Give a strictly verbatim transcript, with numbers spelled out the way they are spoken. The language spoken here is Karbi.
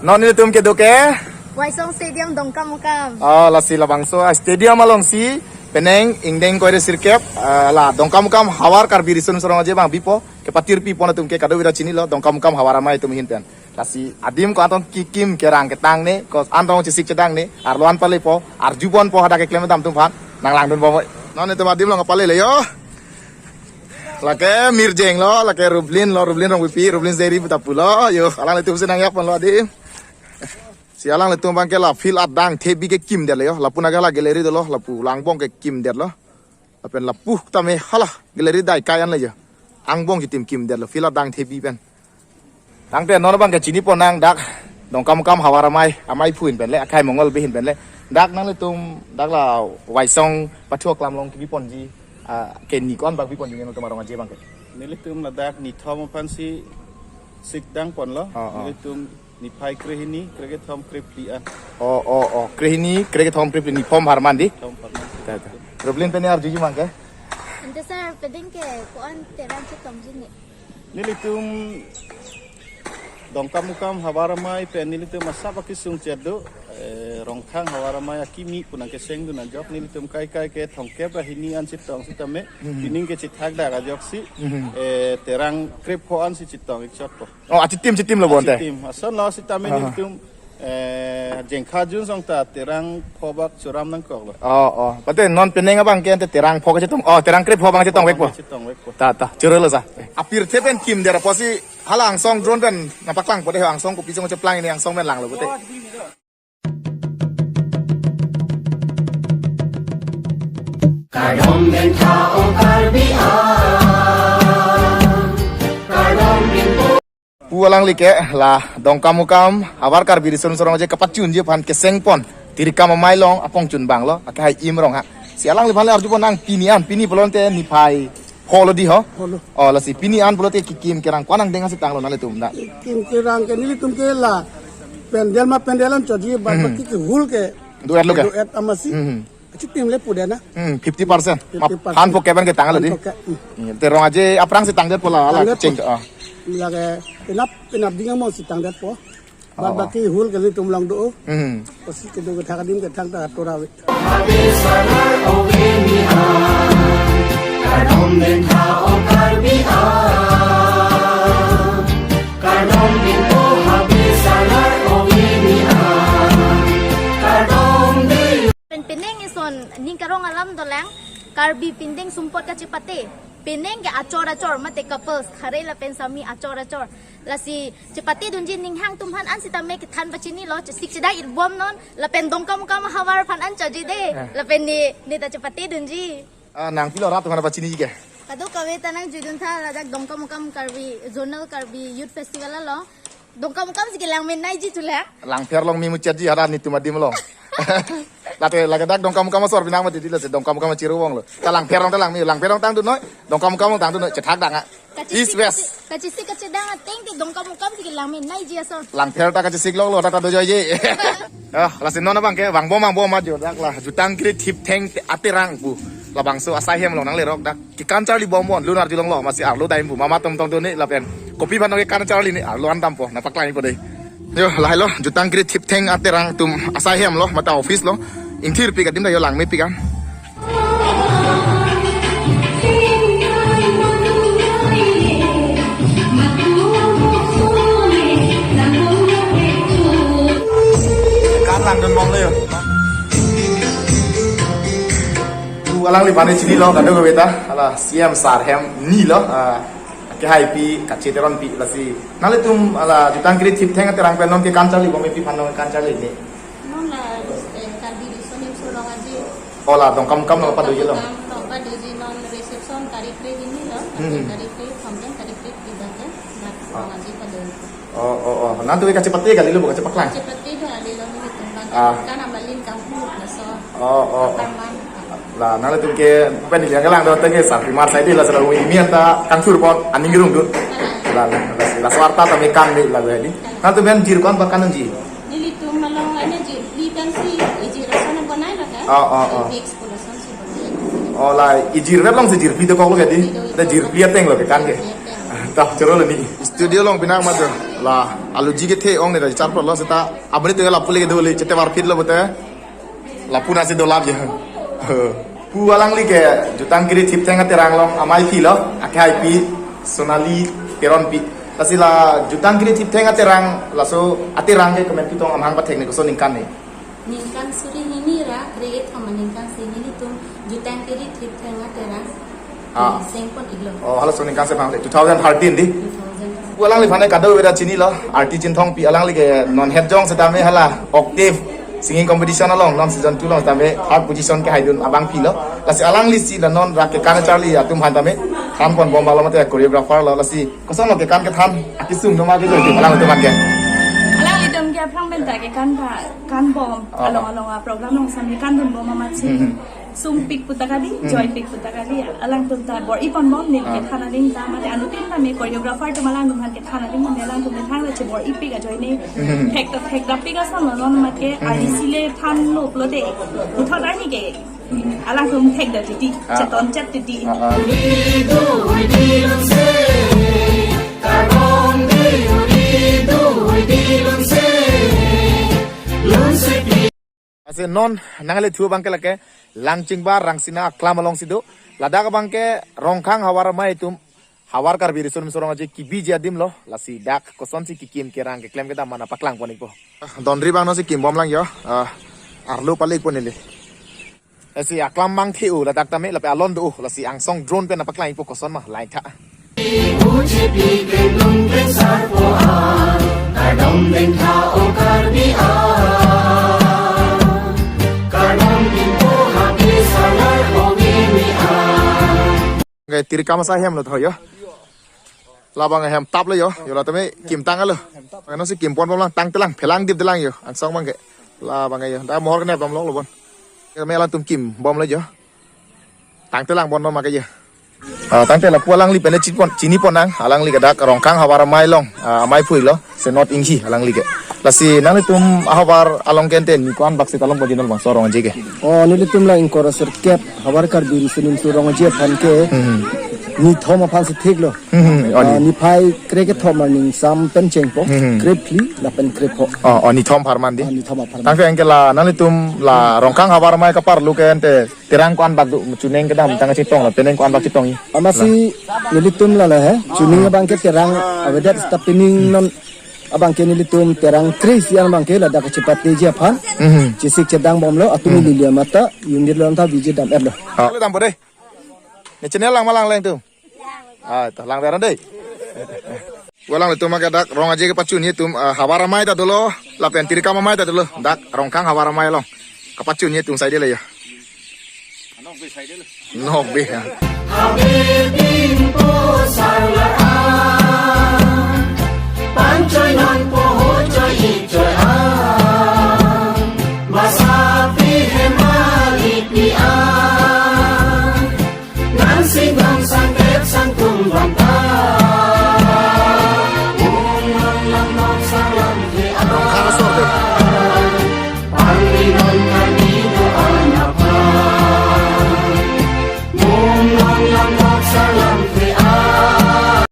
Non nelitum kedo ke Waisong Stadium Dongkamukam. Oh, lasi labangso, ah, stadium alongsi penang ingdeng ingkoi ra sirkep, ah, la Dongkamukam havar Karbi Riso Nimso Rong Aje abang bipo, kepatir pipo, nelitum ke kadokave ta chinilo Dongkamukam havar amei atum ahin pen. Lasi adim ko-an tong kekim kerang ketang ne, ko-an tong chesik chedang ne, arlo an palepo, arjuponpo hadak keklem dam atum aphan, nanglangdunbom. Non nelitum adim along kapalelo yo. Lake Mirjeng lo, lake Rublin lo, Rublin Rongpipi, Rublin Seri puta pulo, yo, alanglitum si nangjapponlo adim. Si alanglitum abang ke la field adang thebi kekimdetlo yo, lapu nang ke la gallery dolo, lapu la angbong kekimdetlo. Lapen lapu tame hala gallery dai kai an le yo. Angbong kitim kimdetlo, field adang thebi pen. Tangte non abang ke chinipon nang dak Dongkamukam havar amei, amei aphu ahin pen le, akhai Mongol Bey ahin pen le. Dak nanglitum, dak la Waisong pathu aklam along kebiponji, ah, ke ni ko-an bak biponji nelitum arong aje abang ke. Nelitum ladak nithom aphansi sikdangponlo. Oh, oh. Nelitum niphai krehini, krekethom, krephli an. Oh, oh, oh. Krehini, krekethom, krephli, niphom apharman dei. Niphom apharman. Ta, ta. Rublin pen arjuji abang ke? Ante sir, penang ke ko-an terang chetongji ne? Nelitum Dongkamukam havar amei pen nelitum asap akesung chot do, eh, Rongkhang havar amei akimi pu nangkesengdun ajok nelitum kaikai ke thomkep ra hini an chetong sitame, Hmm. pining ke chethakdak ajoksi, Hmm. eh, terang krepho ansi chetong-ik chotpo. Oh, achitim chitimlo bo ante. Achitim. Asonlo sitame Aha. nelitum, eh, jengkha jun song ta terang pho bak churam nangkoklo. Oh, oh. Pate non penang abang ke ante terang pho kechetong. Oh, terang krepho abang chetongvekpo. Chetongvekpo. Ta, ta. Chorolo sa. Apirthe pen kimdet apotsi hala angsong drone pen nangpaklangpo dei, angsong kopi jong cheplang ne, angsong pen langlo pute. Kardom bentha o Karbi an. Kardom bentha. Pu alangli ke la Dongkamukam havar Karbi Riso Nimso Rong Aje kapachunji aphan kesengpon, tirikam amei along apongchun abanglo, akhai Im Ronghang. Si alangliphan le arjupon nang, pini an, pini pulote niphai pholo dei ho. Pholo. Oh, lasi pini an pulote kekim kerang ko-an angdeng ansi tanglo nanglitum dak? Kekim kerang ke nelitum ke la pandal ma pandal an chotji, bad Hmm. baki ke hall ke. Do-et lo ke? Do-et amatsi. Hmm. Achitim le pudet na. Hmm, fifty percent. Fifty percent. Aphan phokep an ketanglo dei. Aphan phokep. Hmm. Hmm, te Rong Aje aphrangsi tangdetpo la, la Tangdetpo. Cheng, ah. Lake penap penap ding amatsi tangdetpo. Bad Oh. baki hall ke nelitum along do. Hmm. Apotsi kedo kethak adim kethak ta atur ave. Pen penang ison ning karong alam dolang, Karbi pindeng sumpot kachepate. Penang ke achor achor mate couples, khare lapen sami achor achor. Lasi chepatedunji, ninghang atum aphan an sitame kethan pachinilo, chesik chedang-ikbomnon, lapen Dongkamukam havar aphan an chotji dei, Eh. lapen ne, ne ta chepatedunji. Ah, nang pilo rat atum aphan pachiniji ke? Kadokave ta nangjuidun tha, ladak Dongkamukam Karbi, Zonal Karbi Youth Festival along Dongkamukam si kelang mennaiji thulang. Langpher along memuchotji hadak nelitum adim along. Late lake dak Dongkamukam asor binang mati dilo, si Dongkamukam achiruvonglo. Ta Langpher along ta langme, Langpher along tangdunnoi, Dongkamukam along tangdunnoi, chethakdak nga. Kachesik, East West. Kachesik kachedang ateng ke Dongkamukam si kelang mennaiji ason. Langpher ta kachesik loklo, ta ta dojoiji. Ah, lasi non abang ke vangbom vangbom ajo dak la Jutang Creative Theng aterang pu. Labangso asai hem along nanglerok dak. Kekan charlibomnon, lun arjulonglo, amatsi arlo dam pu, mama tomtom do ne lapen kopi aphan nangkekan charli ne, arlo an dampo, nangpaklangpo dei. Yo, lahelo, Jutang Creative Theng aterang atum asai hem lo, mate office lo. Ingthirpik adim ta yo, langmepik an. Kan langdunbomlo yo. Pu alangliphan chinilo, kadokave ta, hala C M sir hem ni lo, ah, kehaipi, kacheteronpi, lasi. Nanglitum hala Jutang Creative Theng aterang pen non kekan charlibom, pi aphan non kekan charli ne? Non la, eh, Karbi Riso Nimso Rong Aje. Oh, la Dongkamukam along padoji lo. Dongkamukam along padoji, non reception tarik kre hini lo, Hmm. tarik kre, something tarik kre, tidak ya, dak Ah. Rong Aje padoji. Oh, oh, oh. Nanglitum kachepate kalilo, kachepaklang? Kachepate do kalilo nelitum abang. Ah. Kan amalin kanghu laso. Oh, oh, oh. Aparman. La, nanglitum ke pen neli kelangdun ateng ke sarpi mar saidi la sera wi mian ta kangthurpon, aning rungdun. Ah. La, la, la, laso arta tame kan dei la hedi. Nanglitum pen jir ko-an bak kanji? Nelitum along ane jir, li pensi, eh, jir ason bonai lo kan? Oh, oh, oh. Mix pulason si bonai. Oh, la, ijirvet alongsi jirphli dokoklo ke dei? Ijirvet. Ada jirphli ateng lo kekan ke? Jirphli ateng. Tah, chorolo ne. Studio along binang madu. Ba, aluji kethe ong ne da char polo seta. Abani tu lapu le ke doli chete var phit lo bote. Lapu nasi dolap je. Pu alangli ke jutang kiri thiptheng aterang along amai phi lo. Ake hai pi Sonali Teronpi. Lasi la jutang kiri thiptheng aterang laso aterang ke kemen pitong amahang pathek ne koson ningkan ne. Ningkan suri hini ra kre-et homa ningkan si nelitum jutang kiri thiptheng aterang. Ah. Sengpon iklo. Oh, halaso aningkan si bang two thousand thirteen di. Two thousand. Pu alangliphan ke kadokave ta chinilo, Arti Chinthongpi alangli ke non het jong setame hala octave singing competition along non season two along setame third position kehaidun abang phi lo. Lasi alangli si la non rak kekan charli atum aphan tame than pon bom balo mate choreographer lo lasi koson lo kekan kethan akesung doma ke jodi alanglitum aphan ke. Alanglitum ke aphrang pen ta kekan ta kan bom. Ah, along ah. Along a program along sami kan dun bom amat si. Hmm, hmm. Sung pik puta kali, hmm, joy pik puta kali. Alangtum ta bor-i pon bom ne, ah, kethan aling ta mate anuttin ta me choreographer atum alangtum aphan kethan aling ta me alangtum me thang ta che bor-i pik ajoine. Hmm. Thek ta thek dap pik asam lo non mate, hmm, arnisi le than lo pulote. Puthot arni ke. Alangtum thek dap titi, ah, cheton chet titi. Ah, ah. Lasi non nangle thu abang ke lake Langchingbar Rangsina aklam along si do. Ladak abang ke Rongkhang Havar Amei atum Havar Karbi Riso Nimso Rong Aje kebiji adim lo. Lasi dak kosonsi kekim kerang keklem kedam mana paklang pon ikpo. Donri abang non si kim bom lang jo. Ah, arlo palik pon ili. Lasi aklam mang the-o ladak tame lapen alon do-o lasi angsong drone pen paklang ikpo koson ma lain tha. Ke tirikam asa hem lo tho jo. Labang hem tap lo jo. Jo la tame kim tang lo. Ano si kim pon bom lang tang telang phelang dip telang jo. Angsong abang ke. Labang jo. Da mohor kene bom lo lo bon. Ke me alangtum kim bom lo jo. Tang telang bon no ma ke jo. Ah, tangte lapu alangli pen le chin pon, chini pon nang, alangli ke dak Rongkhang Havar Amei along, ah, amei phui lo, Senot Inghi alangli ke. Lasi nanglitum ahavar along ke ante ni ko-an bak si ta long pajinol bangso Rong Aje ke. Oh, nelitum la ingkoi ra sirkep, Havar Karbi Riso Nimso Rong Aje aphan ke, hmm, nithom aphan si thik lo. Hmm, hmm, oh, ah, ni. Niphai kre kethom arni sum pen chengpo, hmm, hmm, kre phli, lapen kre pho. Oh, oh, nithom apharman di. Ah, nithom apharman. Tangte anke la, nanglitum la Rongkhang Havar Amei kaparlo ke ante terang ko-an bak do, chuneng kedam tang chetong la, penang ko-an bak chetong i. Amatsi nelitum la la he, chuneng abang ke terang avedet seta penang non abang ke nelitum terang kre isi an abang ke ladak chepateji aphan. Mhm. Chesik chedang bom lo, atum, mhm, ili liam ata, unit lo anta biji dam et lo. Ah. Dam po dei. Ne channel lang ma lang leng tu. Ah, ta lang veran dei. Walang le tuma ke dak Rong Aje kepachun-i atum, ah, Havar Amei ta dolo, lapen Tirikam Amei ta dolo, dak Rongkhang Havar Amei along. Kepachun-i atum sai dei le ya. Nok be ya.